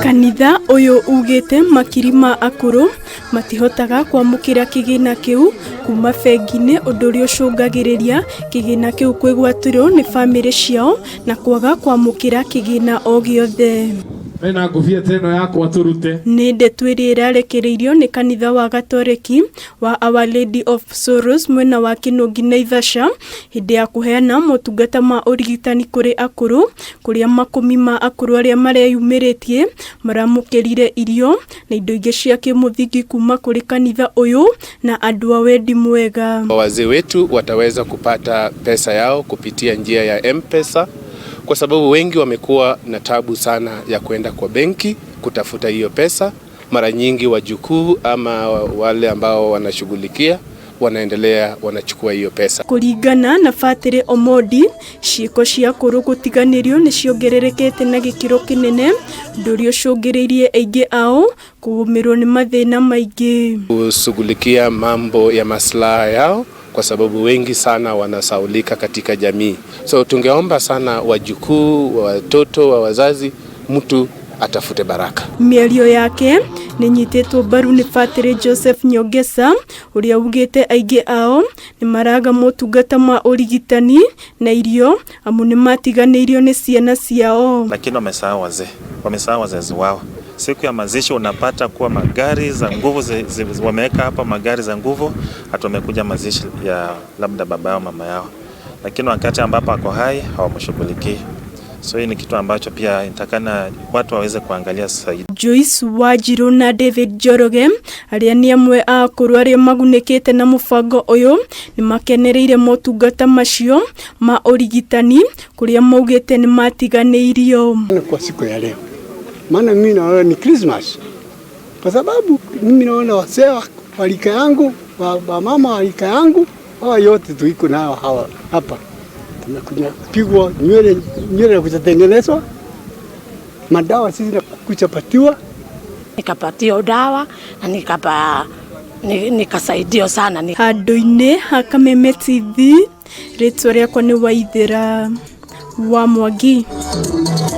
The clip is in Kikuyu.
Kanitha ũyũ ugĩte makiri ma akũrũ matihotaga kwamũkĩra kĩgĩna kĩu kuma bengi-inĩ, ũndũ ũrĩa ũcũngagĩrĩria kĩgĩna kĩu kwĩgwatĩrwo nĩ bamĩrĩ ciao na kwaga kwamũkĩra kĩgĩna o gĩothe. Mena ngũbia ta ĩno yakwa tũrute. Nĩ ndeto ĩrĩa ĩrarekereirio nĩ kanitha wa Gatoreki wa Our Lady of Sorrows mwena wa Kĩnũngi Naivasha hĩndĩ ya kũheana motungata ma ũrigitani kũrĩ akũrũ, kũrĩa makũmi ma akũrũ arĩa mareyumĩrĩtie maramũkĩrire irio na indo ingĩ cia kĩmũthingi kuma kũrĩ kanitha ũyũ na andũ a wendi mwega. Wazee wetu wataweza kupata pesa yao kupitia njia ya M-Pesa, kwa sababu wengi wamekuwa na tabu sana ya kwenda kwa benki kutafuta hiyo pesa. Mara nyingi wajukuu ama wale ambao wanashughulikia wanaendelea wanachukua hiyo pesa. Kũringana na Batĩrĩ Omondi, ciĩko cia akũrũ gũtiganĩrio nĩ ciongererekete na gĩkĩro kĩnene, ũndũ ũrĩa ũcũngĩrĩirie aingĩ ao kũgũmĩrwo nĩ mathĩna maingĩ. Kushughulikia mambo ya maslaha yao kwa sababu wengi sana wanasaulika katika jamii. So tungeomba sana wajukuu, watoto wa wazazi, mtu atafute baraka. Mĩario yake nĩ nyitĩtwo mbaru nĩ Batĩrĩ Joseph Nyongesa, ũrĩa ugĩte aingĩ ao nĩ maraga motungata ma ũrigitani na irio amu nĩ matiganĩirio nĩ ciana ciao. Lakini wamesahau wazee, wamesahau wazazi wao. Siku ya mazishi unapata kuwa magari za nguvu wameweka hapa magari za nguvu, hata wamekuja mazishi ya labda baba yao, mama yao, lakini wakati ambapo ako hai hawamshughulikii. So hii ni kitu ambacho pia inatakana watu waweze kuangalia zaidi. Joyce Wanjiru na David Njoroge, arĩa nĩ amwe a akũrũ arĩa magunĩkĩte na mũbango ũyũ, nĩ makenereire motungata macio ma ũrigitani kũrĩa maugĩte nĩ matiganĩirio. Kwa siku ya leo, maana mimi naona ni Christmas, kwa sababu mimi naona wazee wa rika yangu, wa mama wa rika yangu, hawa yote tuiko nao hawa hapa, tumekuja kupigwa nywele, nywele kutengenezwa, madawa sisi na kuchapatiwa. Nikapatiwa dawa na nikasaidiwa sana. Handũ-inĩ ha Kameme TV, rĩtwa rĩakwa nĩ Waithĩra wa Mwangi.